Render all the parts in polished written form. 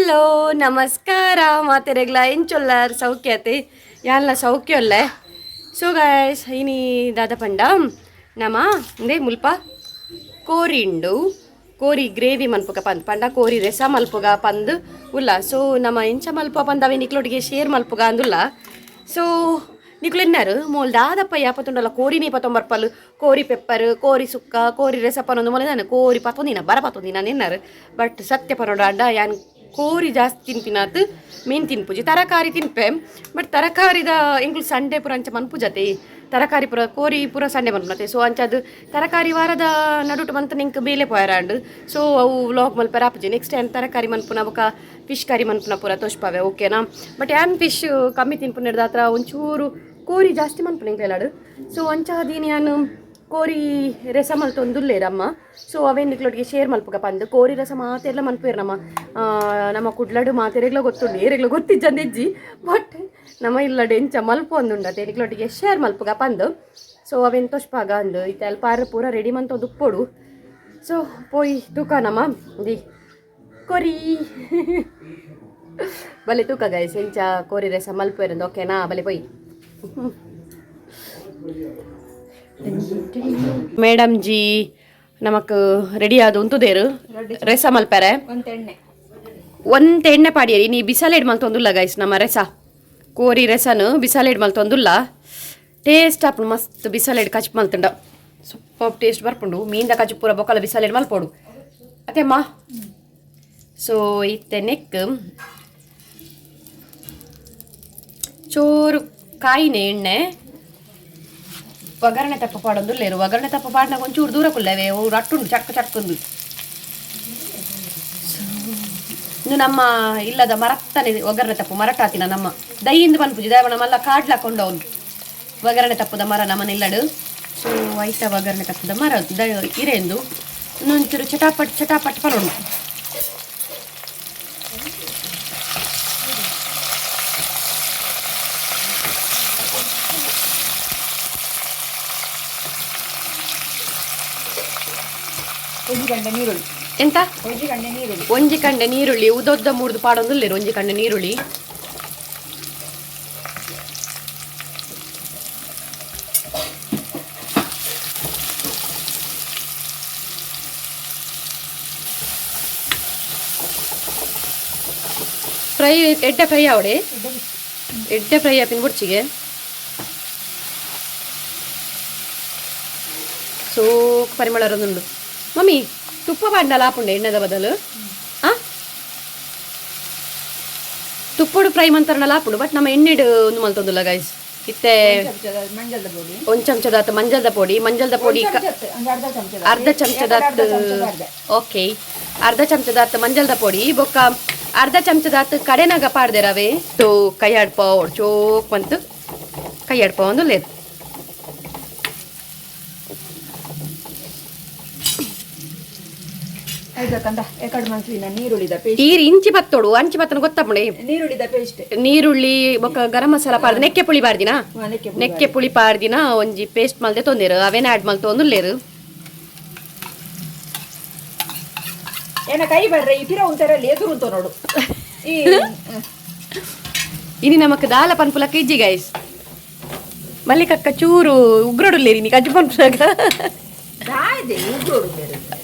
Hello ನಮಸ್ಕಾರ ಮಾತೆರೆಗ್ಲ ಎಂಚೊಲ್ಲಾರ್ ಸೌಖ್ಯತೆ ಯಾನ್ಲ ಸೌಖ್ಯೊಲ್ಲೆ. ಸೊ guys, ಇನಿ ದಾದ ಪಂಡ ನಮ ಇಂದೆ ಮುಲ್ಪ ಕೋರಿಂಡು ಕೋರಿ ಗ್ರೇವಿ ಮನ್ಪುಗ ಪಂದ್ ಪಂಡ ಕೋರಿ ರೆಸ ಮಲ್ಪುಗ ಪಂದ್ ಉಲ್ಲ. ಸೊ ನಮ ಎಂಚ ಮಲ್ಪ ಪಂದ್ ಅವೆ ನಿಕ್ಲೊಟ್ಟಿಗೆ ಶೇರ್ ಮಲ್ಪುಗ ಅಂದುಲ್ಲ. ಸೊ ನಿಕ್ಲು ಎನ್ನಾರು ಮೋಲ್ ದಾದಪ್ಪ ಯಾಪತ್ತುಂಡಲ್ಲ ಕೋರಿನೇ ಪತ್ತೊಂಬರ್ಪಲ್ ಕೋರಿ ಪೆಪ್ಪರ್ ಕೋರಿ ಸುಕ್ಕ ಕೋರಿ ರೆಸ ಪನೊಂದು ಮೊಲೆ ನಾನು ಕೋರಿ ಪತ್ತೊಂದಿನ ಬರ ಪತ್ತೊಂದಿನ ಎನ್ನಾರು. ಬಟ್ ಸತ್ಯ ಪನೊಡ ಅಂಡ ಯಾನ್ ಕೋರಿ ಜಾಸ್ತಿ ತಿನ್ಪಿನಾತ್ ಮೀನು ತಿನ್ಪುಜಿ, ತರಕಾರಿ ತಿನ್ಪೆ. ಬಟ್ ತರಕಾರಿದ ಎಂಕುಲು ಸಂಡೆ ಪೂರ ಅಂಚ ಮನ್ಪುಜತೆ, ತರಕಾರಿ ಪೂರ ಕೋರಿ ಪೂರ ಸಂಡೆ ಮನ್ಪುನತೆ. ಸೊ ಅಂಚ ಅದು ತರಕಾರಿ ವಾರದ ನಡುಟು ಮಂತ ನಿಂಕ್ ಬೇಲೆ ಪೋಯರಾಂಡ್. ಸೊ ಅವು ವ್ಲಾಗ್ ಮಲ್ಪೆರ ಆಪುಜಿ. ನೆಕ್ಸ್ಟ್ ಟೈಮ್ ತರಕಾರಿ ಮನ್ಪುನ ಬೊಕ ಫಿಶ್ ಕರಿ ಮನ್ಪುನ ಪೂರ ತೋಷ್ಪಾವೆ, ಓಕೆನಾ? ಬಟ್ ಯಾನ್ ಫಿಶ್ ಕಮ್ಮಿ ತಿನ್ಪುನೆಡ್ದ್ ಆತ್ರ ಒಂಚೂರು ಕೋರಿ ಜಾಸ್ತಿ ಮನ್ಪುನ ಎಂಕ್ಲೆಲಾಡು. ಸೊ ಅಂಚ ದೀನಿ ಯಾನ್ ಕೋರಿ ರಸ ಮಲ್ತೊಂದುಲ್ಲೇರಮ್ಮ. ಸೊ ಅವೇನ್ ನಿಕ್ಲೊಟ್ಟಿಗೆ ಶೇರ್ ಮಲ್ಪುಗ ಪಂದ್. ಕೋರಿ ರಸ ಮಾತೆರ್ಲ ಮನ್ಪುವೆರ್ ನಮ್ಮ ನಮ್ಮ ಕುಡ್ಲಡು ಮಾತೆರೆಗ್ಲ ಗೊತ್ತುಂಡು, ಏರೆಗ್ಲ ಗೊತ್ತಿಜ್ಜಂದಿಜ್ಜಿ. ಬಟ್ ನಮ್ಮ ಇಲ್ಲಡೆ ಎಂಚ ಮಲ್ಪು ಅಂದುಂಡತೆ ನಿಕ್ಲೊಟ್ಟಿಗೆ ಶೇರ್ ಮಲ್ಪುಗ ಪಂದ್. ಸೊ ಅವೇನ್ ತೋಷ್ಪಾಗ ಅಂದು ಇತ್ತೆ ಅಲ್ಪ ಪೂರ ರೆಡಿ ಮಂತೊಂದು ಉಪ್ಪೊಡು. ಸೊ ಪೋಯಿ ತೂಕ ನಮ್ಮ the ಕೋರಿ ಬಲೆ ತೂಕ ಗೈಸ್, ಎಂಚ ಕೋರಿ ರಸ ಮಲ್ಪುವೆರಂದು, ಓಕೆನಾ? ಬಲೆ ಪೋಯಿ. ಮೇಡಮ್ ಜಿ ನಮಕ್ ರೆಡಿ ಆದ ಉಂತುದೇರು ರೆಸ ಮಲ್ಪೆರೆ. ಒಂತೆ ಎಣ್ಣೆ ಪಾಡಿಯರಿ. ನೀ ಬಿಸಾಲೆಡ್ ಮಲ್ತೊಂದುಲ್ಲ ಗೈಸ್, ನಮ್ಮ ರೆಸ ಕೋರಿ ರೆಸನು ಬಿಸಾಲೆಡ್ ಮಲ್ತೊಂದುಲ್ಲ. ಟೇಸ್ಟ್ ಆಪುಂಡು ಮಸ್ತ್. ಬಿಸಾಲೆಡ್ ಕಚ್ ಮಲ್ತುಂಡ ಸೂಪರ್ ಟೇಸ್ಟ್ ಬರ್ಪುಂಡು. ಮೀನ್ದ ಕಚ್ ಪೂರ ಬೊಕ್ಕಲ ಬಿಸಾಲೆಡ್ ಮಲ್ಪೋಡು ಅತ್ತೆಮ್ಮ. ಸೊ ಇತ್ತೆ ನೆಕ್ ಚೋರು ಕಾಯಿನೆ ಎಣ್ಣೆ ಒಗ್ಗರಣೆ ತಪ್ಪ ಪಾಡೊಂದುಲ್ಲೇರು. ಒಗ್ಗರಣೆ ತಪ್ಪ ಪಾಡ್ನಾಗ ಒಂಚೂರು ದೂರ ಕುಲ್ಲವೆ, ಅವು ರಟ್ಟುಂಡು ಚಕ್ಕ ಚಕ್ಕೊಂದು. ಇನ್ನು ನಮ್ಮ ಇಲ್ಲದ ಮರತ್ತನೆ ಒಗ್ಗರಣೆ ತಪ್ಪು ಮರಟಾತಿನ ನಮ್ಮ ದೈಯಿಂದ ಪನ್ಪುಜಿ ದಯವ ನಮ್ಮಲ್ಲ ಕಾಡ್ಲ ಕೊಂಡವನು ಒಗ್ಗರಣೆ ತಪ್ಪುದ ಮರ ನಮ್ಮನ ಇಲ್ಲಡು. ಸೊ ಐತ ಒಗ್ಗರಣೆ ತಪ್ಪುದ ಮರ the ಇರೆಂದು ಇನ್ನೊಂಚೂರು ಚಟಾಪಟ್ ಚಟಾಪಟ್ ಪನೋಡು. ಒಂಜಿ ಗಂಟೆ ನೀರುಳ್ಳಿ. ಎಂತ? ಒಂಜಿ ಗಂಟೆ ನೀರುಳ್ಳಿ. ಒಂಜಿ ಕಂಡೆ ನೀರುಳ್ಳಿ ಉದೊದ್ದ ಮೂರ್ದು ಪಾಡೊಂದುಲ್ಲೇರು ಒಂಜಿ ಕಂಡೆ ನೀರುಳ್ಳಿ. ಫ್ರೈ ಎಡ್ಡೆ ಫ್ರೈ ಆವಡೆ, ಎಡ್ಡೆ ಫ್ರೈ ಆಪಿನ ಬುಡ್ಚಿಗೆ ಸೋಕ್ ಪರಿಮಳ ಉಂಡು. ಮಮ್ಮಿ, ತುಪ್ಪ ಪಾಡ್ನಲ ಆಪುಂಡೆ ಎಣ್ಣೆದ ಬದಲು? ಆ ತುಪ್ಪಡು ಫ್ರೈ ಮಂತರ್ನಲ ಆಪುಂಡು. ಬಟ್ ನಮ್ಮ ಎಣ್ಣೆಡ್ ಒಂದು ಮಲ್ತೊಂದುಲ್ಲ ಗೈಸ್ ಇತ್ತೆ. ಮಂಜಲ್ದ ಪೊಡಿ. ಒಂದ್ ಚಮಚದಾತ್ ಮಂಜಲ್ದ ಪೊಡಿ, ಮಂಜಲ್ದ ಪೊಡಿ. ಒಂದು ಅರ್ಧ ಚಮಚದ. ಅರ್ಧ ಚಮಚದಾತ್. ಓಕೆ, ಅರ್ಧ ಚಮಚದಾತ್ ಮಂಜಲ್ದ ಪೊಡಿ ಬೊಕ್ಕ ಅರ್ಧ ಚಮಚದಾತ್ ಕಡೆನಾಗ ಪಾಡ್ದೇರವೆ. ತೋ ಕೈ ಆಡ್ಪ ಚೋಕ್ ಬಂತು ಕೈ ಆಡ್ಪ ಒಂದು ಲೇದು. ಆಯ್ತಕ್ಕಂದ ಎಕಡೆ ಮನ್ಸಿನ ನೀರುಳ್ಳಿದ ಪೇಸ್ಟ್. ಈರ್ ಇಂಚಿ ಬತ್ತೋಡು ಅಂಚಿ ಬತ್ತನ ಗೊತ್ತಪ್ಪಣೆ. ನೀರುಳ್ಳಿದ ಪೇಸ್ಟ್. ನೀರುಳ್ಳಿ ಬೊಕ್ಕ ಗರಂ ಮಸಾಲ ಪಾಡ್ದು ನೆಕ್ಕೆ ಪುಳಿ ಬಾರ್ದಿನ. ನೆಕ್ಕೆ. ನೆಕ್ಕೆ ಪುಳಿ ಪಾಡ್ದಿನ ಒಂಜಿ ಪೇಸ್ಟ್ ಮಲ್ದೆ ತೊಂದೇರು, ಅವೇನ ಆಡ್ ಮಲ್ತೊಂದುಲ್ಲೇರು. ಏನ ಕೈ ಬರ್ರೆ ಈ ಪಿರ ಉಂತಾರಲ್ಲಿ ಎದುರು ಉಂಟು ನೋಡು ಈ. ಇನಿ ನಮಕ್ ದಾಲ ಪನ್ಪುಲಕ್ಕ ಇಜ್ಜಿ ಗೈಸ್. ಮಲ್ಲಿಕಕ್ಕ ಚೂರು ಉಗ್ರಡುಲ್ಲೇರಿ ನೀ ಕಜ್ಜು ಪನ್ಪುನಾಗ. ದಾದೆ ಉಗ್ರೋಡು ಬೇರೆ.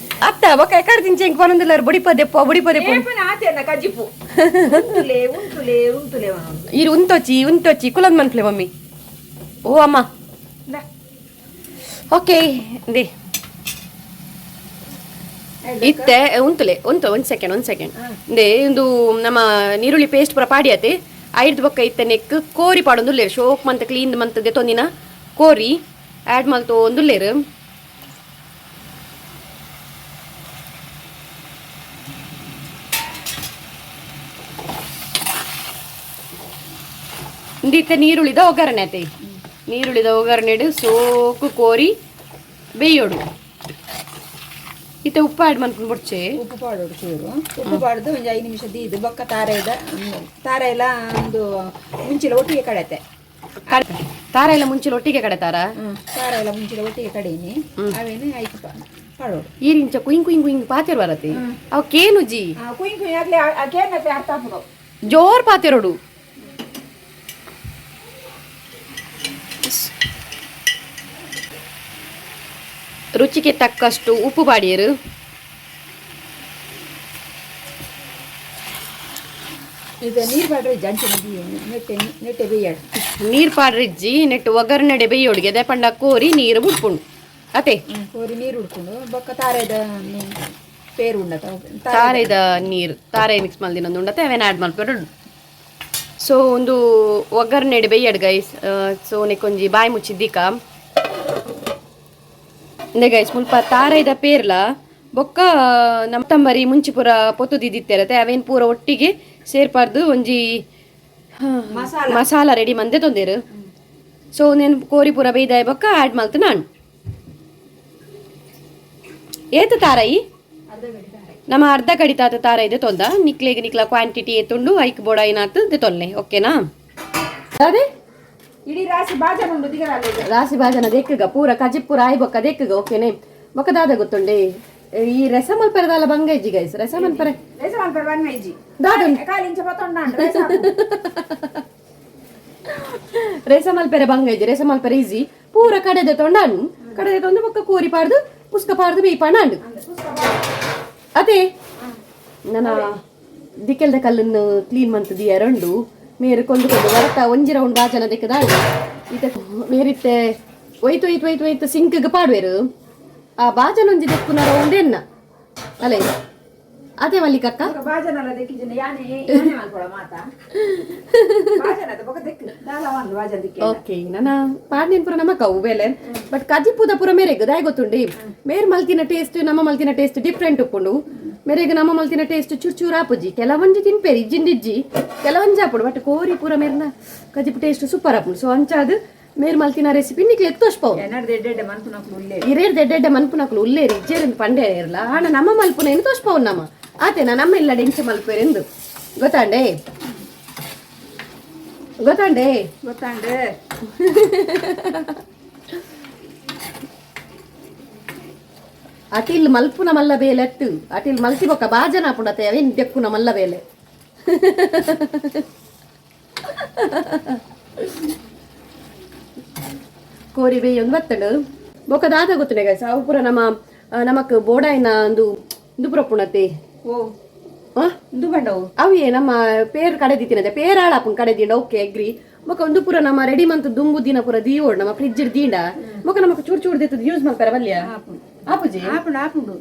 ಅತ್ತ ಬೊಕ್ಕ ಎಕಡೆ ತಿಂಚೆ ಇಂಕ್ ಪನೊಂದುಲ್ಲಾರು ಬುಡಿಪ ದೆಪ್ಪ ಬುಡಿಪ ದೆಪ್ಪ. ಏಪನ ಆತೇನ ಕಜ್ಜಿಪು ಉಂತುಲೆ ಉಂತುಲೆ ಉಂತುಲೆ ಅವನೊಂದು. ಈರು ಉಂತೊಚ್ಚಿ ಉಂತೊಚ್ಚಿ ಕುಲಂದ್ ಮನ್ಪ್ಲೆ ಮಮ್ಮಿ. ಓ ಅಮ್ಮ. ಇಂದಾ. ಓಕೆ they ಇತ್ತೆ ಉಂತುಲೆ ಉಂತು ಒಂದು ಸೆಕೆಂಡ್ ಒಂದು ಸೆಕೆಂಡ್. ಇಂದೆ ಇಂದು ನಮ್ಮ ನೀರುಳ್ಳಿ ಪೇಸ್ಟ್ ಪೂರ ಪಾಡಿಯತೆ ಐದು ಬೊಕ್ಕ ಇತ್ತೆ ನೆಕ್ ಕೋರಿ ಪಾಡೊಂದುಲ್ಲೇರು. ಶೋಕ್ ಮಂತ್ ಕ್ಲೀನ್ ಮಂತ್ ದೆತ್ತೊಂದಿನ ಕೋರಿ ಆ್ಯಡ್ ಮಲ್ತೊಂದುಲ್ಲೇರು. ಇಂದಿತ್ತೆ ನೀರುಳ್ಳಿದ ಒಗ್ಗರಣೆ ಆತೆ. ನೀರುಳ್ಳಿದ ಒಗ್ಗರಣೆಡು ಸೋಕು ಕೋರಿ ಬೇಯೋಡು. ಇತ್ತೆ ಉಪ್ಪು ಆ್ಯಡ್ ಮನ್ಪುಂಡು ಬೊಡ್ಚೆ. ಉಪ್ಪು ಪಾಡೋಡು ಚೂರು. ಉಪ್ಪು ಪಾಡ್ದು ಒಂಜಿ 5 ನಿಮಿಷ ದೀದು ಬೊಕ್ಕ ತಾರೆದ ತಾರ ಎಲ್ಲ ಒಂದು ಮುಂಚಿಲ ಒಟ್ಟಿಗೆ ಕಡೆತೆ. ತಾರ ಎಲ್ಲ ಮುಂಚಿನ ಒಟ್ಟಿಗೆ ಕಡೆ ತಾರ. ತಾರ ಎಲ್ಲ ಮುಂಚಿಲ ಒಟ್ಟಿಗೆ ಕಡೀನಿ ಅವೇನು ಐಕ್ ಪಾಡೋಡು. ಈರಿಂಚ ಕುಯಿಂಗ್ ಕುಯಿಂಗ್ ಕುಯಿಂಗ್ ಪಾತೆರ್ ಬರತೆ ಅವು ಕೇನುಜಿ. ಕುಯ್ ಕುಯ್ ಆಗ್ಲಿ, ಕೇನತ್ತೆ ಅರ್ಥ ಆಪುಡು. ಜೋರ್ ಪಾತೆರೋಡು. ರುಚಿಗೆ ತಕ್ಕಷ್ಟು ಉಪ್ಪು ಪಾಡಿಯರು. ಇದು ನೀರು ಪಾಡ್ರೆ ಜಂಚೆ ನೆಟ್ಟೆ ನೆಟ್ಟೆ ಬೇಯಾಡು. ನೀರು ಪಾಡ್ರಿಜ್ಜಿ, ನೆಟ್ಟು ಒಗ್ಗರಣೆ ಬೇಯೋಡಿಗೆ ಅದೇ ಪಂಡ ಕೋರಿ ನೀರು ಬುಡ್ಪುಂಡು ಅತೆ. ಕೋರಿ ನೀರು ಉಡ್ಕೊಂಡು ಬೊಕ್ಕ ತಾರೆದ ಪೇರು ಉಂಡತ. ತಾರೆದ ನೀರು, ತಾರೆ ಮಿಕ್ಸ್ ಮಲ್ದಿನ ಉಂಡತೆ, ಅವೇನು ಆ್ಯಡ್ ಮಲ್ಪೆಡು. ಸೊ ಒಂದು ಒಗ್ಗರಣೆ ಬೇಯಡ್ ಗೈಸ್. ಸೊ ನೆಕ್ಕೊಂಜಿ ಬಾಯಿ ಮುಚ್ಚಿದ್ದಿಕ ಇಂದೆ ಗೈಸ್, ಮುಲ್ಪ ತಾರೆದ ಪೇರ್ಲ ಬೊಕ್ಕ ನಮ್ಮ ತಂಬರಿ ಮುಂಚಿ ಪೂರ ಪೊತ್ತು ದಿದ್ದಿತ್ತಿರತ್ತೆ, ಅವೇನು ಪೂರ ಒಟ್ಟಿಗೆ ಸೇರ್ಪಾರ್ದು ಒಂಜಿ ಮಸಾಲ. ಮಸಾಲ ರೆಡಿ ಮಂದೆ ತೊಂದೇರು. ಸೊ ನೇನು ಕೋರಿ ಪೂರ ಬೇಯ್ದಾಯ ಬೊಕ್ಕ ಆ್ಯಡ್ ಮಲ್ತು ನಾನು. ಏತ ತಾರೈ? ನಮ್ಮ ಅರ್ಧ ಕಡಿತಾತ ತಾರ ಇದೆ ತೊಂದ. ನಿಕ್ಲೆಗ್ ನಿಕ್ಲ ಕ್ವಾಂಟಿಟಿ ಏತುಂಡು ಐಕ್ ಬೋಡ ಏನಾತು ತೊಲ್ಲೆ, ಓಕೆನಾ? ಅದೇ. ಇಡೀ ರಾಶಿ ಬಾಜನ ಉಂಡು ದಿಗರಾಲೆ. ರಾಶಿ ಬಾಜನ ದೆಕ್ಕಗ ಪೂರ ಕಜಿಪ್ಪುರ ಆಯ್ ಬೊಕ್ಕ ದೆಕ್ಕಗ, ಓಕೆನೆ. ಬೊಕ್ಕ ದಾದ ಗೊತ್ತುಂಡೆ, ಈ ರಸ ಮಲ್ಪೆರದಾಲ ಬಂಗ ಇಜ್ಜಿ ಗೈಸ್, ರಸ ಮಲ್ಪರೆ. ರೈಸ ಮಲ್ಪರ ಬಂಗ ಇಜ್ಜಿ. ದಾದ? ಕಾಲಿ ಇಂಚ ಪತ್ತೊಂಡ. ರೇಸ ಮಲ್ಪೆರೆ ಬಂಗ ಇಜ್ಜಿ, ರೇಸ ಮಲ್ಪೆರೆ ಈಜಿ. ಪೂರ ಕಡೆದ ತೊಂಡಾನು, ಕಡೆದ ತೊಂದು ಬೊಕ್ಕ ಕೋರಿ ಪಾಡ್ದು ಪುಸ್ಕ ಪಾಡ್ದು ಬೇಯ್ಪಾಣ ಅದೇ. ನನ್ನ ದಿಕ್ಕೆಲ್ದ ಕಲ್ಲನ್ನು ಕ್ಲೀನ್ ಮಂತದಿ ಎರಡು ಮೇರು ಕೊಂಡು ಕೊಂಡು ವರತ ಒಂಜಿ ರೌಂಡ್ ಬಾಜನ ದೆಕ್ಕದ ಇತ ಮೇರಿತ್ತೆ ಒಯ್ತು ಒಯ್ತು ಒಯ್ತು ಒಯ್ತು ಸಿಂಕ್ಗೆ ಪಾಡುವೆರು. ಆ ಬಾಜನ ಒಂಜಿ ದೆಕ್ಕುನ ರೌಂಡ್ ಎನ್ನ ಅಲೆ ಅದೇ ಮಲ್ಲಿಕಕ್ಕ. ಬಾಜನಲ್ಲ ದೆಕ್ಕಿಜಿನ ಯಾನೆ ಯಾನೆ ಮಲ್ಪೊಳ ಮಾತಾ ಬಾಜನದ ಬೊಕ್ಕ ದೆಕ್ಕು ದಾಲ ಒಂದು ಬಾಜನ ದಿಕ್ಕೆ. ಓಕೆ, ನನ್ನ ಪಾಡ್ನೇನ್ ಪೂರ ನಮ್ಮ ಕವು ಬೇಲೆ, ಬಟ್ ಕಜಿಪುದ ಪೂರ ಮೇರೆಗ್ ದಾಯ ಗೊತ್ತುಂಡಿ, ಮೇರ್ ಮಲ್ತಿನ ಟೇಸ್ಟ್ ನಮ್ಮ ಮಲ್ತಿನ ಟೇಸ್ಟ್ ಡಿಫ್ರೆಂಟ್ ಉಪ್ಪುಂಡು. ಮೇರೆಗ್ ನಮ್ಮ ಮಲ್ತಿನ ಟೇಸ್ಟ್ ಚೂರ್ ಚೂರು ಆಪುಜಿ. ಕೆಲವೊಂಜಿ ತಿನ್ಪೇರಿ ಇಜ್ಜಿಂದಿಜ್ಜಿ, ಕೆಲವೊಂಜಿ ಆಪುಡು. ಬಟ್ ಕೋರಿ ಪೂರ ಮೇರ್ನ ಕಜಿಪು ಟೇಸ್ಟ್ ಸೂಪರ್ ಆಪುಂಡು. ಸೊ ಅಂಚಾದ್ ಮೇರ್ ಮಲ್ತಿನ ರೆಸಿಪಿ ನಿಕ್ಲೆ ತೋಷ್ಪವು. ಎನ್ನಡ್ದು ಎಡ್ಡೆ ಮನ್ಪುನಕ್ಲು ಉಲ್ಲೆ. ಇರೇರ್ ದೆಡ್ಡೆ ಮನ್ಪುನಕ್ಲು ಉಲ್ಲೇರಿ, ಇಜ್ಜೇರಿಂದ ಪಂಡೆ ಇರಲ್ಲ ಆಣ ನಮ್ಮ ಮಲ್ಪುನೇನು ತೋಷ್ಪವು ನಮ್ಮ ಆತೇನ. ನಮ್ಮ ಇಲ್ಲ ಡೆಂಚ ಮಲ್ಪೇರೆಂದು ಗೊತ್ತಾಂಡೆ, ಗೊತ್ತಾಂಡೆ. ಗೊತ್ತಾಂಡೆ. ಅಟಿಲ್ ಮಲ್ಪುನ ಮಲ್ಲ ಬೇಲೆ ಅತ್ತು, ಅಟಿಲ್ ಮಲ್ತಿ ಬೊಕ್ಕ ಬಾಜನ ಆಪುಂಡತೆ, ಅವೇನ್ ದೆಕ್ಕುನ ಮಲ್ಲ ಬೇಲೆ. ಕೋರಿ ಬೇಯೊಂದು ಬತ್ತಂಡು. ಬೊಕ್ಕ ದಾದ ಗೊತ್ತುಂಡೆ ಗೈಸ್, ಅವು ಪೂರ ನಮ್ಮ ನಮಕ್ ಬೋಡಾಯಿನ ಒಂದು ಇಂದು ಪೂರ ಪುಣತೆ. ಓ. ಆ? ಇಂದು ಬಂಡವು. ಅವಿಯೇ ನಮ್ಮ ಪೇರ್ ಕಡೆ ದಿತ್ತಿನದೆ, ಪೇರ್ ಆಳಾಪುನ್ ಕಡೆ ದಿಂಡ. Okay, agri. ಬೊಕ್ಕ ಒಂದು ಪೂರ ನಮ್ಮ ರೆಡಿ ಮಂತ್ ದುಂಬು ದಿನ ಪೂರ ದೀವೋಡು ನಮ್ಮ ಫ್ರಿಜ್ ದಿಂಡ ಬೊಕ್ಕ ನಮಕ್ ಚೂರ್ ಚೂರ್ ದಿತ್ತದ ಯೂಸ್ ಮಲ್ಪರ ಬಲ್ಯ ಆಪುಜಿ. ಆಪುಂಡು ಆಪುಂಡು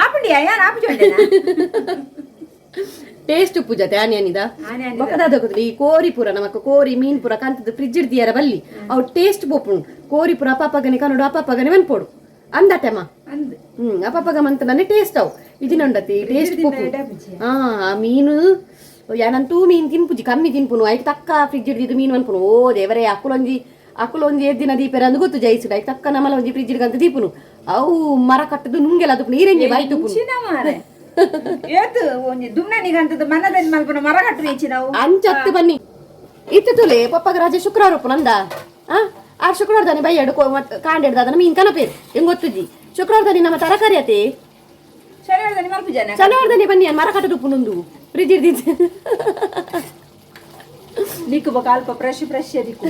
ಆಪುಂಡಿಯಾ ಯಾನ್ ಆಪು ಚೊಂಡೆನಾ. ಟೇಸ್ಟ್ ಉಪ್ಪು ಜೊತೆ ಆನಿ ಅನಿದ. ಆನೆ ಆನಿದ. ಬೊಕ್ಕದಾದ ಗೊತ್ತಿಲ್ಲ, ಈ ಕೋರಿ ಪೂರ ನಮಕ್ ಕೋರಿ ಮೀನ್ ಪೂರ ಕಂತದ ಫ್ರಿಜ್ ದಿಯರ ಬಲ್ಲಿ, ಅವು ಟೇಸ್ಟ್ ಪೋಪುಂಡು. ಕೋರಿ ಪೂರ ಅಪಾಪಗನೆ ಕನ್ನಡ ಅಪಾಪಗನೆ ಮನ್ಪೋಡು ಅಂದಟೆಮ. ಅಂದ್. ಅಪಾಪಗ ಮಂತ ನನ್ನೆ ಟೇಸ್ಟ್ ಅವು ಇದಿನೊಂಡತಿ ಟೇಸ್ಟ್ ಪೋಪುಂಡು. ಆ ಆ ಮೀನು ಯಾನಂತೂ ಮೀನ್ ತಿನ್ಪುಜಿ, ಕಮ್ಮಿ ತಿನ್ಪುನು. ಐಕ್ ತಕ್ಕ ಫ್ರಿಜ್ ಹಿಡ್ದಿದ್ದು ಮೀನು ಅನ್ಪುನು. ಓ ದೇವರೇ, ಅಕುಲೊಂಜಿ ಅಕುಲೊಂಜಿ ಏದ್ ದಿನ ದೀಪೆರ ಅಂದ್ ಗೊತ್ತು ಜೈಸುಡು. ಐಕ್ ತಕ್ಕ ನಮಲ ಒಂಜಿ ಫ್ರಿಜ್ ಅಂತ ದೀಪುನು, ಅವು ಮರ ಕಟ್ಟದು ನುಂಗೆಲ್ಲ ಅದು ನೀರೆಂಜಿ ಬಾಯ್ತುಪುನು. ಇಂಚಿನ ಮಾರೆ ಏತು ಒಂಜಿ ದುಮ್ನ ನಿಗಂತದ ಮನದಲ್ಲಿ ಮಲ್ಪುನ ಮರ ಕಟ್ಟು ಇಂಚಿನವು. ಅಂಚತ್ತು ಬನ್ನಿ ಇತ್ತು ತುಲೆ ಪಪ್ಪಗ ರಾಜ ಶುಕ್ರವಾರ ಉಪ್ಪು ನಂದ. ಆ ಆರ್ ಶುಕ್ರವಾರ ದಾನಿ ಬೈ ಎಡು ಕಾಂಡ ಹಿಡ್ದಾದನ ಮೀನ್ ಕನಪೇರು ಹೆಂಗ್ ಗೊತ್ತುಜಿ. ಶುಕ್ರವಾರ ದಾನಿ ನಮ್ಮ ತರಕಾರಿ ಅತೆ. ಶನಿವಾರದಲ್ಲಿ ಮಲ್ಪು ಜನ. ಶನಿವಾರ ದಾನಿ ಬನ್ನಿ ಮರ ಕಟ್ಟದು ಉಪ್ಪು ನುಂದು ಫ್ರಿಜ್ ಹಿಡ್ದಿದ್ದು. ನಿಕ್ಕು ಬೊಕ ಅಲ್ಪ ಫ್ರೆಶ್ ಫ್ರೆಶ್ ದಿಕ್ಕು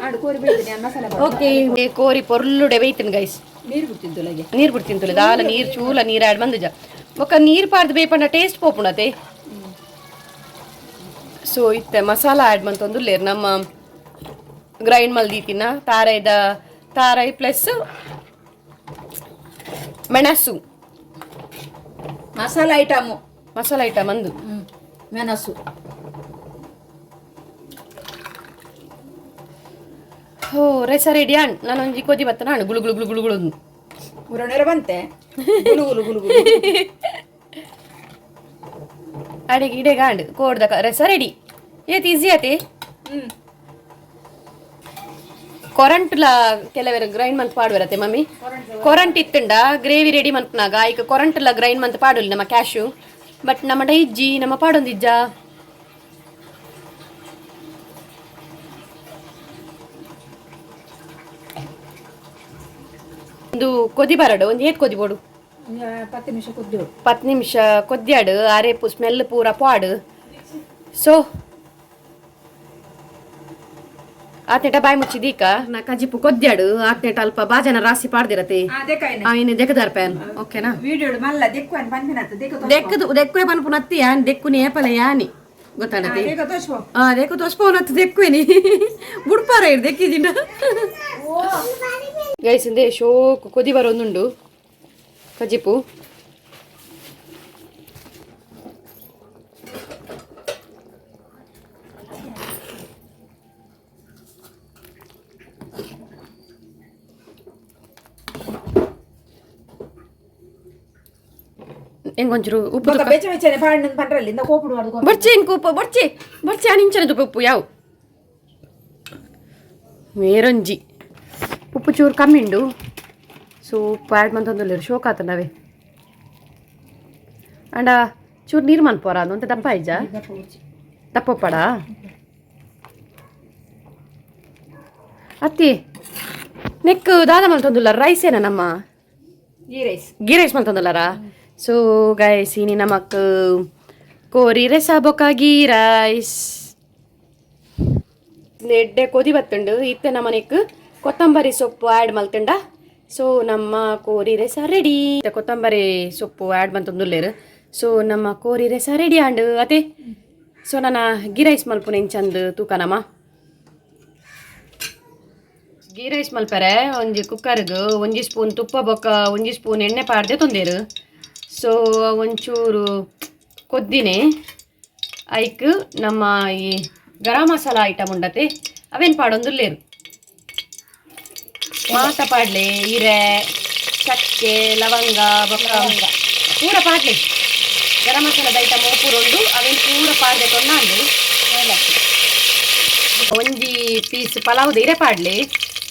ಆಡು ಕೋರಿ ಬೈದಿನಿ ಮಸಾಲೆ ಪಾಡ್ದು. ಓಕೆ, ಕೋರಿ ಪೊರ್ಲುಡೆ ಬೇಯ್ತೀನಿ ಗೈಸ್. ನೀರು ಬಿಡ್ತಿದ್ದು ಲಗೆ. ನೀರು ಬಿಡ್ತೀನಿ ತುಲೆ ದಾಲ ನೀರು ಚೂಲ ನೀರು ಆಡ್ ಬಂದುಜ. ಬೊಕ್ಕ ನೀರು ಪಾಡ್ದು ಬೇಪಂಡ ಟೇಸ್ಟ್ ಪೋಪುಣತೆ. ಸೊ ಇತ್ತೆ ಮಸಾಲ ಆ್ಯಡ್ ಮಂತೊಂದುಲ್ಲೇರ್ ನಮ್ಮ ಗ್ರೈಂಡ್ ಮಲ್ದೀತಿನ ತಾರಾಯ್ದ ತಾರಾಯಿ ಪ್ಲಸ್ ಮೆಣಸು. ಮಸಾಲ ಐಟಮು. ಮಸಾಲ ಐಟಮ್ ಅಂದು. ಮೆಣಸು. ಹೋ, ರೈಸ ರೆಡಿ ಅಣ್ ನಾನೊಂಜಿ ಕೊದಿ ಬತ್ತನ ಅಣ್ ಗುಳು ಗುಳು ಗುಳು ಗುಳು ಗುಳು. ಉರಣೆರ ಬಂತೆ ಗುಲು ಗುಲು ಗುಲು ಗುಲು. ಅಡಿಗೆ ಇಡೆಗ ಅಂಡ್ ಕೋಡ್ದ ರಸ ರೆಡಿ. ಏತ್ ಈಸಿ ಆತೆ. ಕೊರಂಟ್ಲ ಕೆಲವರು ಗ್ರೈಂಡ್ ಮಂತ್ ಪಾಡುವರತೆ ಮಮ್ಮಿ. ಕೊರಂಟ್ ಇತ್ತುಂಡ ಗ್ರೇವಿ ರೆಡಿ ಮನ್ಪುನಾಗ ಐಕ್ ಕೊರಂಟ್ಲ ಗ್ರೈಂಡ್ ಮಂತ್ ಪಾಡುಲ್ಲ ನಮ್ಮ ಕ್ಯಾಶು. ಬಟ್ ನಮ್ಮ ಇಜ್ಜಿ, ನಮ್ಮ ಪಾಡೊಂದಿಜ್ಜ. ಒಂದು ಕೊದಿ ಬರಡು, ಒಂದು ಏತ್ ಕೊದಿ ಬೋಡು? 10 ನಿಮಿಷ ಕುದ್ದು. 10 ನಿಮಿಷ ಕೊದ್ಯಾಡು, ಅರೇಪು ಸ್ಮೆಲ್ ಪೂರ ಪಾಡು. ಸೊ ಆತೇಟ ಬಾಯಿ ಮುಚ್ಚಿದೀಕ ನಾ ಕಜಿಪು ಕೊದ್ಯಾಡು. ಆತೇಟ ಅಲ್ಪ ಬಾಜನ ರಾಸಿ ಪಾಡ್ದಿರತೆ. ಆಯ್ನೆ ದೆಕ್ಕದಾರ್ ಪ್ಯಾನ್, ಓಕೆನಾ? ವಿಡಿಯೋ ಮಲ್ಲ ದೆಕ್ಕು ಪನ್ಪಿನತ್ತ ದೆಕ್ಕು. ದೆಕ್ಕದು ದೆಕ್ಕುವೆ ಪನ್ಪು ನತ್ತಿ ಯಾನ್ ದೆಕ್ಕು ನೇಪಲ ಯಾನಿ ಗೊತ್ತಾನತಿ. ದೆಕ್ಕ ತೋಚ್ಪೋ. ಆ ದೆಕ್ಕು ತೋಸ್ಪೋನತ್ತು ದೆಕ್ಕುವೇನಿ ಬುಡ್ಪಾರ ಇರ್ ದೆಕ್ಕಿದಿಂಡ. ಗೈಸ್, ಇಂದೆ ಶೋಕ್ ಕೊದಿ ಬರೋದುಂಡು ಕಜಿಪು. ಎಂಗೊಂಚೂರು ಉಪ್ಪು. ಬೊಕ್ಕ ಬೆಚ್ಚ ಬೆಚ್ಚನೆ ಪಾಂಡ್ ಪಂಡ್ರಲ್ಲಿ ಇಂದ ಕೋಪುಡು ಮಾಡ್ದು. ಬೊರ್ಚಿ ಇಂಕು ಉಪ್ಪು ಬೊರ್ಚಿ ಬೊರ್ಚಿ ಅನಿಂಚನ ತುಪ್ಪ ಉಪ್ಪು ಯಾವ ಮೇರೊಂಜಿ ಉಪ್ಪು ಚೂರು ಕಮ್ಮಿ ಉಂಡು. ಸೊ ಉಪ್ಪು ಆ್ಯಡ್ ಮಂತೊಂದುಲ್ಲೆರ್, ಶೋಕ್ ಆತನವೇ. ಅಂಡ ಚೂರು ನೀರು ಮನ್ಪೋರ ಅಂತ ದಪ್ಪ ಇಜ್ಜ ದಪ್ಪ ಉಪ್ಪಡ ಅತ್ತಿ. ನೆಕ್ ದಾದ ಮಲ್ತೊಂದುಲ್ಲ? ರೈಸ್ ಏನ ನಮ್ಮ? ಗೀ ರೈಸ್. ಗೀ ರೈಸ್ ಮಲ್ತೊಂದುಲ್ಲಾರಾ? ಸೊ ಗೈಸ್, ಇನಿ ನಮಕ್ ಕೋರಿ ರಸ ಬೊಕ ಗೀ ರೈಸ್. ಎಡ್ಡೆ ಕೊದಿ ಬತ್ತುಂಡು. ಇತ್ತೆ ನಮನೆಕ್ ಕೊತ್ತಂಬರಿ ಸೊಪ್ಪು ಆ್ಯಡ್ ಮಲ್ತುಂಡ ಸೊ ನಮ್ಮ ಕೋರಿ ರಸ ರೆಡಿ. ಕೊತ್ತಂಬರಿ ಸೊಪ್ಪು ಆ್ಯಡ್ ಮಂತೊಂದುಲ್ಲೆರ್. ಸೊ ನಮ್ಮ ಕೋರಿ ರಸ ರೆಡಿ ಆಂಡ್ ಅತೆ. ಸೊ ನನ್ನ ಗೀ ರೈಸ್ ಮಲ್ಪುನ ಇಂಚಂದು ತೂಕನಮ್ಮ. ಗೀ ರೈಸ್ ಮಲ್ಪರೆ ಒಂಜಿ ಕುಕ್ಕರ್ಗ್ ಒಂಜಿ ಸ್ಪೂನ್ ತುಪ್ಪ ಬೊಕ್ಕ ಒಂಜಿ ಸ್ಪೂನ್ ಎಣ್ಣೆ ಪಾಡ್ದೆ ತೊಂದೇರು. ಸೊ ಒಂಚೂರು ಕೊದ್ದಿನೆ ಐಕ್ ನಮ್ಮ ಈ ಗರಂ ಮಸಾಲ ಐಟಮ್ ಉಂಡತೆ, ಅವೇನು ಪಾಡೊಂದುಲ್ಲೇರು. ಮಾತ ಪಾಡ್ಲೆ, ಇರೆ, ಚಕ್ಕೆ, ಲವಂಗ ಬೊಕ್ಕ ಪೂರ ಪಾಡ್ಲೆ. ಗರಂ ಮಸಾಲದ ಐಟಮ್ ಪೂರ ಉಂಡು, ಅವೇನು ಪೂರ ಪಾಡ್ದೆ ತೊಂದಾಂಡು. ಒಂಜಿ ಪೀಸ್ ಪಲಾವ್ದ ಇರೆ ಪಾಡ್ಲೆ.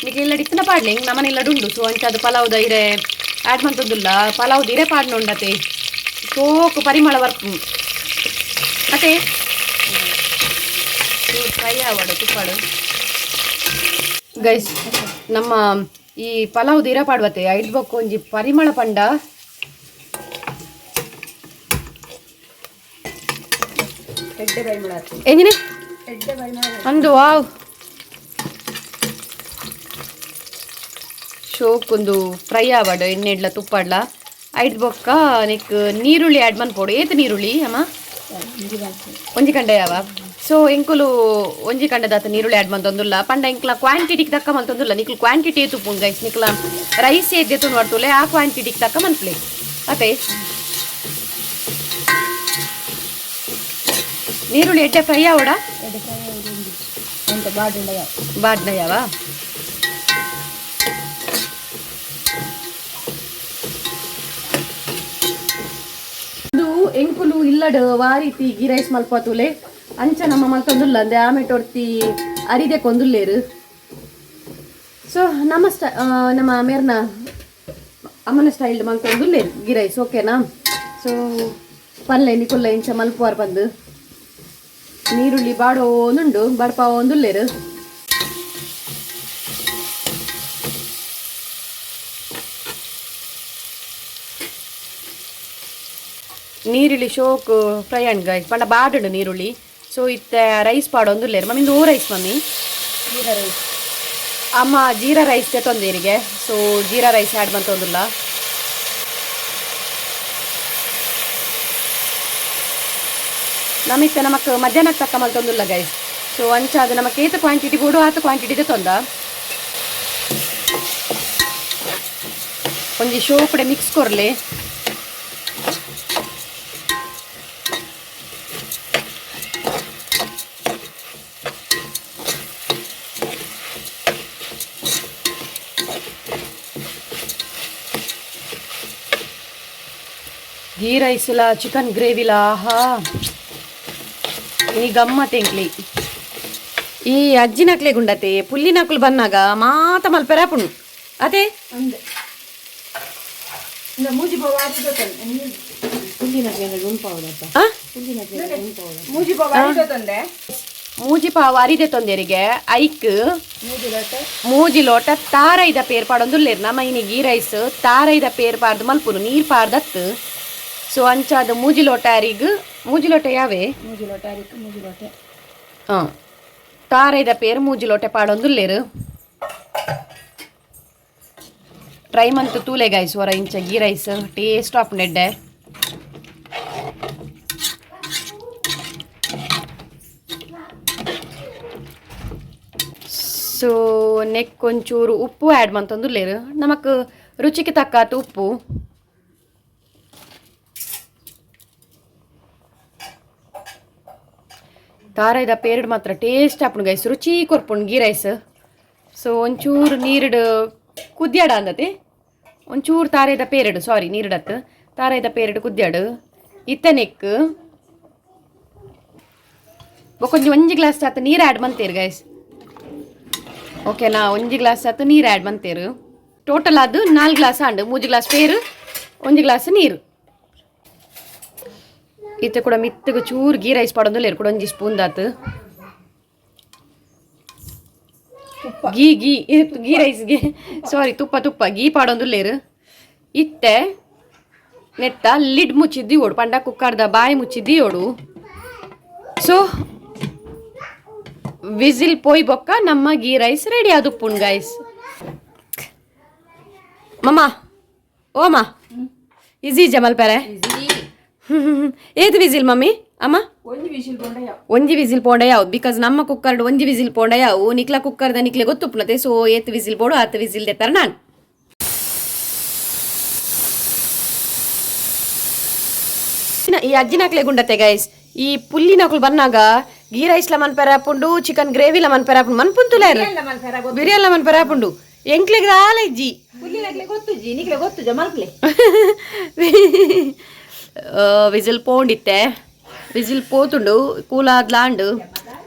ನಿಕ್ಲೆ ಇಲ್ಲ ಇತ್ತನ ಪಾಡ್ಲೆ, ಹಿಂಗೆ ನಮ್ಮನೆ ಇಲ್ಲ ಉಂಡು. ಸೊ ಅಂಚಾದ ಪಲಾವ್ದ ಇರೆ ಆ್ಯಡ್ ಮಂತೊಂದುಲ್ಲ. ಪಲಾವ್ದ ಇರೆ ಪಾಡ್ನ ಉಂಡತೆ, ಸೋಕು ಪರಿಮಳ ಬರ್ಪು ಅತೆ. ಫ್ರೈ ಆವಡು ತುಪ್ಪಾಡು. ಗೈಸ್, ನಮ್ಮ ಈ ಪಲಾವ್ದ ಇರ ಪಾಡ್ವತೆ, ಐದು ಬೊಕ್ಕ ಒಂಜಿ ಪರಿಮಳ ಪಂಡ. ಎಡ್ಡೆ ಪರಿಮಳ ಆಗ್ತದೆ. ಎಂಜಿನಿ? ಎಡ್ಡೆ ಪರಿಮಳ. ಅಂದು ವಾವ್, ಶೋಕ್ ಒಂದು ಫ್ರೈ ಆವಡು ಎಣ್ಣೆ ಇಡ್ಲ ತುಪ್ಪಾಡ್ಲ. ಐದು ಬೊಕ್ಕ ನೆಕ್ ನೀರುಳ್ಳಿ ಆ್ಯಡ್ ಮನ್ಪೋಡು. ಏತ್ ನೀರುಳ್ಳಿ ಅಮ್ಮ? ಒಂಜಿ ಕಂಡ ಯಾವ. ಸೊ ಎಂಕುಲು ಒಂಜಿ ಕಂಡದಾತ ನೀರುಳ್ಳಿ ಆ್ಯಡ್ ಮಂತೊಂದುಲ್ಲ. ಪಂಡ ಎಂಕ್ಲ ಕ್ವಾಂಟಿಟಿಗೆ ತಕ್ಕ ಮಂತೊಂದುಲ್ಲ. ನಿಕ್ಲು ಕ್ವಾಂಟಿಟಿ ಏತು ಗೈಸ್, ನಿಕ್ಲ ರೈಸ್ ಏತ್ ನೋಡ್ತುಲೆ, ಆ ಕ್ವಾಂಟಿಟಿಗೆ ತಕ್ಕ ಮನ್ಪ್ಲೆ ಅತೆ. ನೀರುಳ್ಳಿ ಎಡ್ಡೆ ಫ್ರೈ ಆವಡ. ಎಡ್ಡೆ ಫ್ರೈ ಅಂತ ಬಾಡುಂಡ ಯಾವ. ಬಾಡ್ನ ಯಾವ. ಇದು ಎಂಕುಲು ಇಲ್ಲಡ್ ವಾರೀತಿ ಗೀ ರೈಸ್ ಮಲ್ಪತುಲೆ ಅಂಚ ನಮ್ಮ ಮಲ್ತೊಂದುಲ್ಲ. ಅಂದೆ ಆಮೆಟ್ ಒರ್ತಿ ಅರಿದೆ ಕೊಂದುಲ್ಲೇರು. ಸೊ ನಮ್ಮ ನಮ್ಮ ಮೇರ್ನ ಅಮ್ಮನ ಸ್ಟೈಲ್ ಮಲ್ತೊಂದುಲ್ಲೇರು ಗೀ ರೈಸ್, ಓಕೆನಾ? ಸೊ ಪಲ್ಲೆ ನಿಕುಲ್ಲ ಇಂಚ ಮಲ್ಪುವಾರ್ ಬಂದು. ನೀರುಳ್ಳಿ ಬಾಡೋನುಂಡು, ಬಡ್ಪಾವೊಂದುಲ್ಲೇರು. ನೀರುಳ್ಳಿ ಶೋಕ್ ಫ್ರೈ ಅಂಡ್ ಗೈಸ್, ಪಂಡ ಬಾಡುಂಡು ನೀರುಳ್ಳಿ. ಸೊ ಇತ್ತೆ ರೈಸ್ ಪಾಡೊಂದುಲ್ಲೇರು. ಮಮ್ಮಿ, ಇಂದು ಓ ರೈಸ್ ಮಮ್ಮಿ? ಜೀರಾ ರೈಸ್. ಅಮ್ಮ ಜೀರಾ ರೈಸ್ ತೊಂದೇರಿಗೆ. ಸೊ ಜೀರಾ ರೈಸ್ ಆ್ಯಡ್ ಮಂತೊಂದುಲ್ಲ. ನಮಿತ್ತೆ ನಮಕ್ ಮಧ್ಯಾಹ್ನಕ್ಕೆ ತಕ್ಕ ಮಲ್ತೊಂದುಲ್ಲ ಗೈಸ್. ಸೊ ಅಂಚಾದ ನಮಕ್ ಏತ ಕ್ವಾಂಟಿಟಿ ಬೋಡು, ಆತ ಕ್ವಾಂಟಿಟಿ ತೊಂದ. ಒಂಜಿ ಶೋಕಡೆ ಮಿಕ್ಸ್ ಕೊರ್ಲೆ. ಗೀ ರೈಸ್ಲ ಚಿಕನ್ ಗ್ರೇವಿಲ, ಆಹಾ, ಈ ಗಮ್ಮತ್ ಎಂಕ್ಲಿ. ಈ ಅಜ್ಜಿನಕ್ಲೆ ಗುಂಡತೆ ಪುಲ್ಲಿನಕ್ಲು ಬನ್ನಾಗ ಮಾತ ಮಲ್ಪೆರ ಪುಣ್ಣು ಅದೇ. ಅಂದೆ ಇಂದ ಮೂಜಿ ಪವ ಆರಿ. ಆ? ಮೂಜಿ ಪವ ಆರಿ ತಂದೆ. ಮೂಜಿ ಪಾವು ಅರಿದೆ ತೊಂದೆರಿಗೆ ಐಕ್ ಮೂಜಿ ಲೋಟ. ಮೂಜಿ ಲೋಟ ತಾರೈದ ಪೇರ್ ಪಾಡೊಂದುಲ್ಲೆರ್. ನಮ್ಮ ಇನಿ ಗೀ ರೈಸ್ ತಾರೈದ ಪೇರ್ ಪಾರ್ದು ಮಲ್ಪುನು, ನೀರ್ ಪಾರ್ದತ್ತು. ಸೊ ಅಂಚಾದ ಮೂಜಿ ಲೋಟ ಅರಿಗ್, ಮೂಜಿ ಲೋಟ ಯಾವೆ? ಮೂಜಿ ಲೋಟ ಅರಿಕ್ ಮೂಜಿ ಲೋಟ. ಹಾಂ, ತಾರೈದ ಪೇರ್ ಮೂಜಿ ಲೋಟೆ ಪಾಡೊಂದುಲ್ಲೆರ್. ಟ್ರೈ ಮಂತ್ ತೂಲೆ ಗೈಸ್ ಹೊರ ಇಂಚ ಗೀ ರೈಸ್ ಟೇಸ್ಟ್ ಆಫ್ ನೆಡ್ಡೆ. ಸೊ ನೆಕ್ ಒಂಚೂರು ಉಪ್ಪು ಆ್ಯಡ್ ಮಂತೊಂದುಲ್ಲೆರ್, ನಮಕ್ ರುಚಿಗೆ ತಕ್ಕಾತು ಉಪ್ಪು. ತಾರಾಯ್ದ ಪೇರ್ಡ್ ಮಾತ್ರ ಟೇಸ್ಟ್ ಆಪುಂಡು ಗೈಸ್, ರುಚಿ ಕೊರ್ಪುಂಡು ಗೀ ರೈಸ್. ಸೊ ಒಂಚೂರು ನೀರುಡು ಕುದ್ಯಾಡ ಅಂದತೆ, ಒಂಚೂರು ತಾರಾಯ್ದ ಪೇರಡು, ಸಾರಿ, ನೀರುಡತ್ತು ತಾರಾಯ್ದ ಪೇರಡು ಕುದ್ಯಾಡು. ಇತ್ತ ನೆಕ್ ಬೊಕೊಂಜಿ ಒಂಜಿ ಗ್ಲಾಸ್ ಆತ ನೀರು ಆ್ಯಡ್ ಮಂತೇರು ಗೈಸ್, ಓಕೆನಾ? ಒಂಜಿ ಗ್ಲಾಸ್ ಆತ ನೀರು ಆ್ಯಡ್ ಮಂತೇರು. ಟೋಟಲ್ ಅದು ನಾಲ್ಕು ಗ್ಲಾಸ್ ಆಂಡು, ಮೂಜಿ ಗ್ಲಾಸ್ ಪೇರು, ಒಂಜಿ ಗ್ಲಾಸ್ ನೀರು. ಇತ್ತೆ ಕೂಡ ಮಿತ್ತಗ ಚೂರು ಗೀ ರೈಸ್ ಪಾಡೊಂದುಲ್ಲೆರ್, ಕೂಡ ಒಂಜಿ ಸ್ಪೂನ್ ದಾತು. ತುಪ್ಪ. ಗೀ ಗೀ ಗೀ ರೈಸ್ಗೆ, ಸಾರಿ, ತುಪ್ಪ ತುಪ್ಪ ಗೀ ಪಾಡೊಂದುಲ್ಲೆರ್. ಇತ್ತೆ ನೆತ್ತ ಲಿಡ್ ಮುಚ್ಚಿದ್ದಿ ಓಡು, ಪಂಡ ಕುಕ್ಕರ್ದ ಬಾಯಿ ಮುಚ್ಚಿದ್ದಿ ಓಡು. ಸೊ ವಿಸಿಲ್ ಪೋಯ್ ಬೊಕ್ಕ ನಮ್ಮ ಗೀ ರೈಸ್ ರೆಡಿ ಆದುಪ್ಪುಂಡು ಗೈಸ್. ಮಮ್ಮ, ಓಮ, ಈಸಿ ಜಮಲ್ ಪೆರೆ. ಏತ್ ವಿಸಿಲ್ ಮಮ್ಮಿ ಅಮ್ಮ? ಒಂಜಿ ವಿಶಿಲ್ ಬೋಂಡ ಯಾವ. ಒಂಜಿ ವಿಸಿಲ್ ಪೋಂಡ ಯಾವು, because ನಮ್ಮ ಕುಕ್ಕರ್ಡ್ ಒಂಜಿ ವಿಸಿಲ್ ಪೋಂಡ ಯಾವು. ನಿಕ್ಲ ಕುಕ್ಕರ್ದ ನಿಕ್ಲೆ ಗೊತ್ತುಪ್ಪುನತೆ. ಸೊ ಏತ್ ವಿಸಿಲ್ ಬೋಡು ಆತ್ ವಿಸಿಲ್ ದೆತ್ತರ ನಾನು. ಈ ಅಜ್ಜಿನಕ್ಲೆ ಗುಂಡತೆ ಗೈಸ್, ಈ ಪುಲ್ಲಿನಕ್ಲು ಬನ್ನಾಗ ಗೀ ರೈಸ್ಲ ಮನ್ಪೆರ ಆಪುಂಡು, ಚಿಕನ್ ಗ್ರೇವಿಲ ಮನ್ಪೆರ ಆಪುಂಡು, ಮನ್ಪುಂತುಲ ಬಿರಿಯಾನಿ ಮನ್ಪೆರ ಆಪುಂಡು. ಎಂಕ್ಲೆಗ್ ದಾಲ ಇಜ್ಜಿ. ಪುಲ್ಲಿನಕ್ಲೆ ಗೊತ್ತುಜ್ಜಿ, ನಿಕ್ಲೆ ಗೊತ್ತುಜ ಮಲ್ಪ್ಲೆ. Whistle ಪೋಂಡಿತ್ತೆ, whistle ಪೋತುಂಡು, ಕೂಲಾದ್ಲಾಂಡು.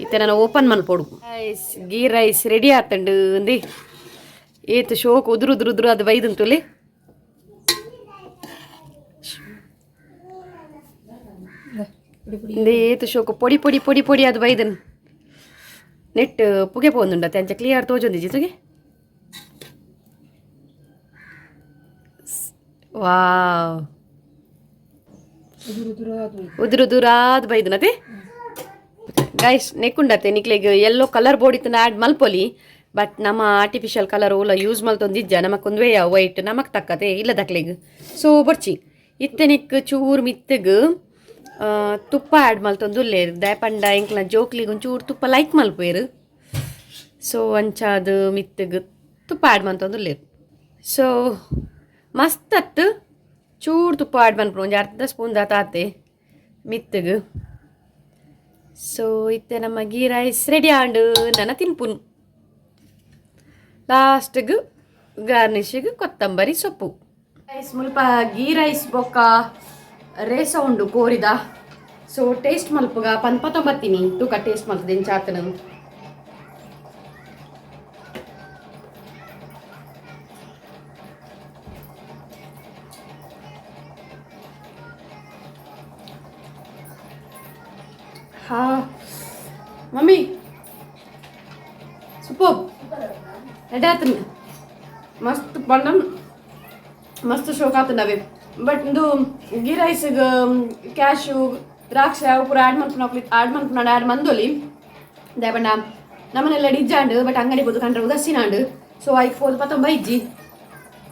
ಇತ್ತೆ ನಾನು ಓಪನ್ ಮಲ್ಪೊಡು ರೈಸ್. ಗೀ ರೈಸ್ ರೆಡಿ ಆತಂಡು. ಅಂದಿ ಏತ್ ಶೋಕ್ ಉದುರು ಉದುರು ಉದುರು ಅದು ಬೈದಂತುಲಿ. ಪುಡಿ ಪುಡಿ. ಇಂದೇ ಏತ್ ಶೋಕು ಪೊಡಿ ಪೊಡಿ ಪೊಡಿ ಪೊಡಿ ಅದು ಬೈದನ್. ನೆಟ್ ಪುಗೆ ಪೋಂದುಂಡತೆ, ಅಂಚ ಕ್ಲಿಯರ್ ತೋಜೊಂದಿಜ್ಜಿ ತುಗೆ. ವಾವ್! ಉದುರು ಉದುರು ಅದು. ಉದುರು ಉದುರಾದ್ ಬೈದನತೆ ಗೈಸ್. ನೆಕ್ಕುಂಡತೆ ನಿಕ್ಲೆಗ್ ಎಲ್ಲೋ ಕಲರ್ ಬೋರ್ಡ್ ಇತ್ತು ಆ್ಯಡ್ ಮಲ್ಪೊಲಿ. ಬಟ್ ನಮ್ಮ ಆರ್ಟಿಫಿಷಿಯಲ್ ಕಲರ್ ಓಲ ಯೂಸ್ ಮಲ್ತೊಂದಿಜ್ಜ. ನಮಕ್ ಒಂದ್ವೇ ವೈಟ್ ನಮಕ್ ತಕ್ಕತೆ, ಇಲ್ಲ ದಕ್ಲೆಗ್ ಸೊ ಬೊರ್ಚಿ. ಇತ್ತೆ ನೆಕ್ ಚೂರು ಮಿತ್ತಗ್ ತುಪ್ಪ ಆ್ಯಡ್ ಮಲ್ತೊಂದುಲ್ಲೇರ್. ದಾಯೆಪಂಡ ಎಂಕ್ಲ ಜೋಕ್ಲಿಗ್ ಒಂಚೂರು ತುಪ್ಪ ಲೈಕ್ ಮಲ್ಪುವೆರ್. ಸೊ ಅಂಚಾದ್ ಮಿತ್ತಗ್ ತುಪ್ಪ ಆ್ಯಡ್ ಮಲ್ತೊಂದುಲ್ಲೇರ್. ಸೊ ಮಸ್ತ್ ಅತ್ತು ಚೂರು ತುಪ್ಪ ಆ್ಯಡ್ ಮನ್ಪುನು, ಒಂಜಿ ಅರ್ಧ ಸ್ಪೂನ್ ದಾತ ಆತೆ ಮಿತ್ತಗ್. ಸೊ ಇತ್ತೆ ನಮ್ಮ ಗೀ ರೈಸ್ ರೆಡಿ ಆಂಡು, ನನ ತಿನ್ಪುನ್. ಲಾಸ್ಟ್ಗ್ ಗಾರ್ನಿಷಿಗೆ ಕೊತ್ತಂಬರಿ ಸೊಪ್ಪು. ರೈಸ್ ಮುಲ್ಪ ಗೀ ರೈಸ್ ಬೊಕ್ಕ ರೇಸ ಉಂಡು ಕೋರಿದ. ಸೊ ಟೇಸ್ಟ್ ಮಲ್ಪುಗ ಪನ್ಪತ್ತೊಂಬತ್ತೀನಿ. ತೂಕ ಟೇಸ್ಟ್ ಮಲ್ತದೆ ಎಂಚಾತನ. ಹಾ ಮಮ್ಮಿ, ಸೂಪರ್, ಎಡೆ ಆತನ. ಮಸ್ತ್ ಬಣ್ಣ, ಮಸ್ತ್ ಶೋಕ್ ಆತನವೆ. ಬಟ್ ಇಂದು ಗೀ ರೈಸ್ಗ್ ಕ್ಯಾಶು, ದ್ರಾಕ್ಷಿ ಅವು ಪೂರ ಆ್ಯಡ್ ಮಲ್ಪುನ, ಆ್ಯಡ್ ಮಲ್ಪುನ ಆ್ಯಡ್ ಮಂದೊಲಿ. ದಾಯೆಪಂಡ ನಮ್ಮನೆಲ್ಲ ಡಿಜ್ಜಾಂಡ್, ಬಟ್ ಅಂಗಡಿ ಪೋದು ಕಂಡ್ರೆ ಉದಾಸೀನಾಂಡ್. ಸೊ ಐಕ್ ಪೋದು ಪತ್ತೊಂಬ ಇಜ್ಜಿ.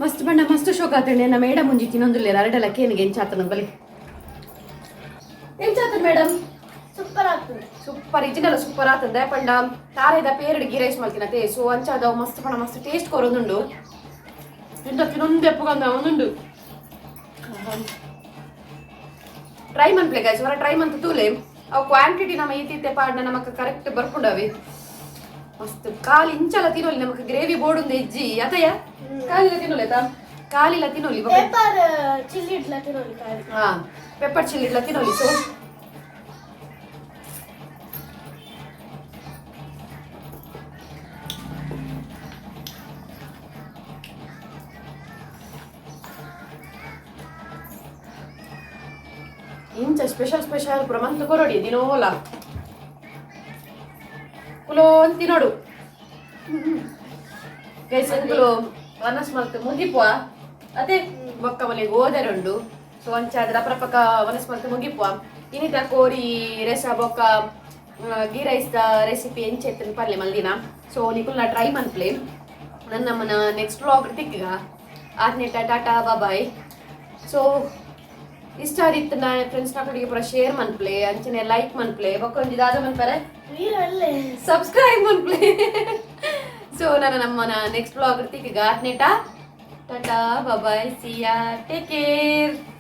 ಮಸ್ತ್ ಬಣ್ಣ, ಮಸ್ತ್ ಶೋಕ್ ಆತಂಡೆ. ನಮ್ಮ ಮೇಡಮ್ ಮುಂಜಿ ತಿನ್ನೊಂದುಲ್ಲೇರ, ಅರಡೆಲ್ಲ ಕೇನಿಗೆ ಎಂಚಾತನ ಬಲಿ. ಎಂಚಾತನ ಮೇಡಮ್? ಸೂಪರ್ ಆಗ್ತದೆ. ಸೂಪರ್, ಇಜಿನಲ್ಲ ಸೂಪರ್ ಆತಂದೆ. ಪಂಡ ತಾರೆದ ಪೇರಡ್ ಗೀ ರೈಸ್ ಮಲ್ತಿನತೆ. ಸೊ ಅಂಚಾದವು ಮಸ್ತ್ ಪಣ ಮಸ್ತ್ ಟೇಸ್ಟ್ ಕೊರೊಂದುಂಡು. ಇಂತ ತಿನ್ನೊಂದು ಎಪ್ಪುಗಂದ ಒಂದುಂಡು. ಟ್ರೈ ಮನ್ಪ್ಲೆ ಗೈಸ್, ಹೊರ ಟ್ರೈ ಮಂತ್ ತೂಲೆ. ಅವು ಕ್ವಾಂಟಿಟಿ ನಮ್ಮ ಈತಿತ್ತೆ ಪಾಡ್ನ ನಮಕ್ ಕರೆಕ್ಟ್ ಬರ್ಪುಂಡವೆ. ಮಸ್ತ್ ಕಾಲು ಇಂಚಲ ತಿನ್ನೊಲಿ, ನಮಕ್ ಗ್ರೇವಿ ಬೋಡುಂದು ಇಜ್ಜಿ ಅತಯ್ಯ. ಕಾಲಿಲ ತಿನ್ನೊಲಿ ಆತಾ, ಕಾಲಿಲ ತಿನ್ನೊಲಿ. ಪೆಪ್ಪರ್ ಚಿಲ್ಲಿ ಇಡ್ಲ ತಿನ್ನೋಲಿ ಕಾಯಿ. ಹಾ, ಪೆಪ್ಪರ್ ಚಿಲ್ಲಿ ಇಡ್ಲ ತಿನ್ನೊಲಿ. ಸೊ ಇಂಚ ಸ್ಪೆಷಲ್ ಸ್ಪೆಷಲ್ ಪೂರ ಮಂತ್ ಕೊರೊಡಿ ದಿನೋಲ. ಕುಲೋನ್ ತಿನೋಡು. ಗೈಸ್, ಎಂಕುಲು ವನಸ್ ಮಲ್ತ್ ಮುಗಿಪುವ ಅದೇ, ಬೊಕ್ಕ ಮನೆಗೆ ಓದರುಂಡು. ಸೊ ಅಂಚಾದ್ರ ಅಪರಪಕ ವನಸ್ ಮಲ್ತ್ ಮುಗಿಪುವ. ಇನ್ನಿತ ಕೋರಿ ರೆಸ ಬೊಕ್ಕ ಗೀ ರೈಸ್ the recipe ಎಂಚೆತ್ತನ್ ಪಲ್ಲೆ ಮಲ್ದಿನ. ಸೊ ನಿಕುಲ್ನ ಟ್ರೈ ಮನ್ಪ್ಲೆ. ನನ್ನ ನಮ್ಮನ ನೆಕ್ಸ್ಟ್ ವ್ಲಾಗ್ ತಿಕ್ಕಗ. ಆತ್ನೇಟ ಟಾಟಾ, ಬಾಯ್. ಸೊ ಇಷ್ಟ ಆದಿತ್ತು ನಾ ಫ್ರೆಂಡ್ಸ್ ನಕುಲಿಗೆ ಪೂರ ಶೇರ್ ಮನ್ಪ್ಲೆ, ಅಂಚನೆ ಲೈಕ್ ಮನ್ಪ್ಲೆ. ಬೊಕ್ಕ ಒಂಜಿ ದಾದ ಮನ್ಪರೆ? ನೀರಲ್ಲೇ. ಸಬ್ಸ್ಕ್ರೈಬ್ ಮನ್ಪ್ಲೆ. ಸೊ ನಾನು ನಮ್ಮನ ನೆಕ್ಸ್ಟ್ ವ್ಲಾಗ್ ತಿಕ್ಕಗ. ಆತ್ನೇಟ tata, bye, see ya, take care.